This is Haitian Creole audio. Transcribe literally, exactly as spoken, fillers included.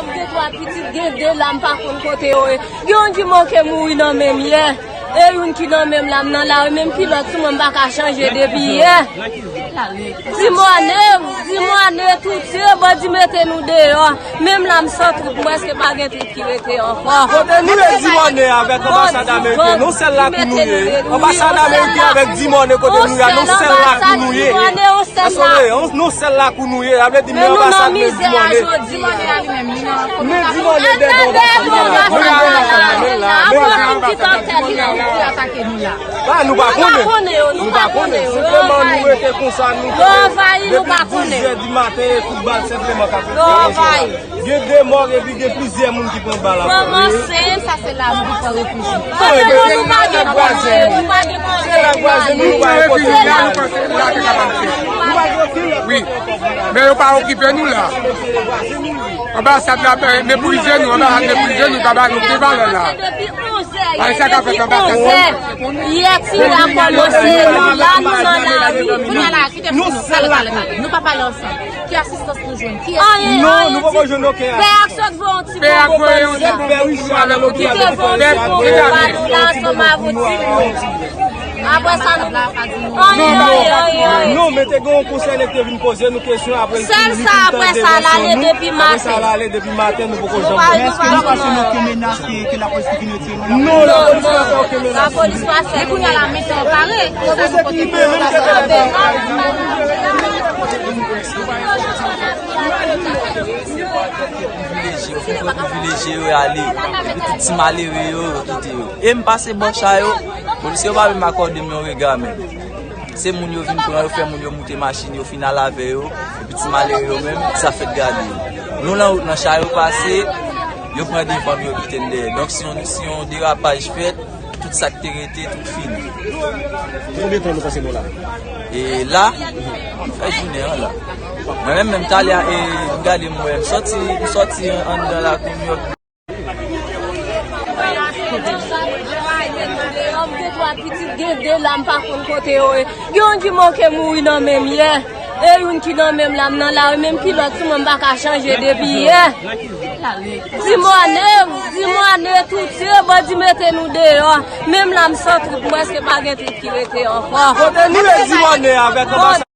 Gen twa pitit, gen de la, m pa konn kote yo ye. Gen youn ki manke mouri nan men m yè. E youn ki nan men m la, m nan lari, menm kilòt sou mwen, m pa ka chanje depi yè. Dimòne, Dimòne, Toutye, bandi mete nou deyò. Menm la, m san tout, m prèske pa gen tout ki rete ankò. Kote nou ye Dimòne avèk anbasad ameriken? Nou sèl lakou nou ye. Anbasad ameriken avèk Dimòne kote nou ye, nou sèl lakou nou ye. Èske nou ye? Nou sèl lakou nou ye. Sa vle di men anbasad men Dimòne. Men Dimòne dèyè anbasad la. Men la, men la. Ba, nou pa konnen. Nou pa konnen. Senpleman, nou rete konsa, nou kenbe. Depi douz è di maten, e kout bal senpleman k ap fèt. Gen de mò epi gen plizyè moun ki pran bal ankò. Sa se la nou pou fè refizi. Kote nou, nou pa gen kote. Se la vwazen nou, nou pa gen kote. Nou pa gen okenn lòt kote ankò pou nou ale. Men yo pa okipe nou la. Anbasad la meprize nou, anbasad meprize nou, pa ba nou okenn valè la. Depi onz è, depi onz è, yè ti la kòmanse, la nou nan lari. Kounye a la, kite nou, nou pa pale ansanm. Ki asistans nou jwenn? Ki asistans? Anyen, anyen. Non, nou poko jwenn okenn asistans. Pè a sot voye yon ti konbo pou nou. Pè a voye yon ti konbo pou nou avèk operasyon. Kite voye yon ti konbo pou nou la ansanm avèk ti moun. Apre sa, nou pa di nou anyen, anyen, anyen. Non, men te gen yon konsène ki te vin poze nou kesyon apre. Sèl sa, apre sa, l ale depi maten. Apre sa, l ale depi maten, nou poko janm wè. Èske nou pa jwenn okenn menas ke, ke lapolis te vin retire nou la? Non, lapolis pa fè okenn menas. Lapolis pa fè. Men kounye a la, men tan pare. Sa nou pote. Privilejye, yo fin pran privilejye yo ale. Epi tout ti malere yo, yo kite yo. E m pase bò cha yo, polisye yo pa menm akòde m yon rega menm. Se moun yo vin pran yo, fè moun yo moute machin yo, fin al avè yo. Epi ti malere yo menm, sa fèt gade yo. Nou nan wout nan cha yo pase, yo pran devan nou, yo kite n dèyè. Donk si yon, si yon derapaj fèt, tout sa k te rete, tout fini. Konbyen tan nou panse nou la? E la, fè jounen an la. Mwen menm, menm talè a, e, m gade m wè, m sòti, m sòti anndan lakou m yo. Gen twa pitit, gen de la, m pa konn kote yo ye. Gen youn ki manke mouri nan men m yè. E youn ki nan men m la, m nan lari, menm kilòt sou mwen, m pa ka chanje depi yè. Dimòne, Dimòne, Toutye, bandi mete nou deyò. Menm la, m san tout, m prèske pa gen tout ki rete ankò. Kote nou ye Dimòne avèk anbasad?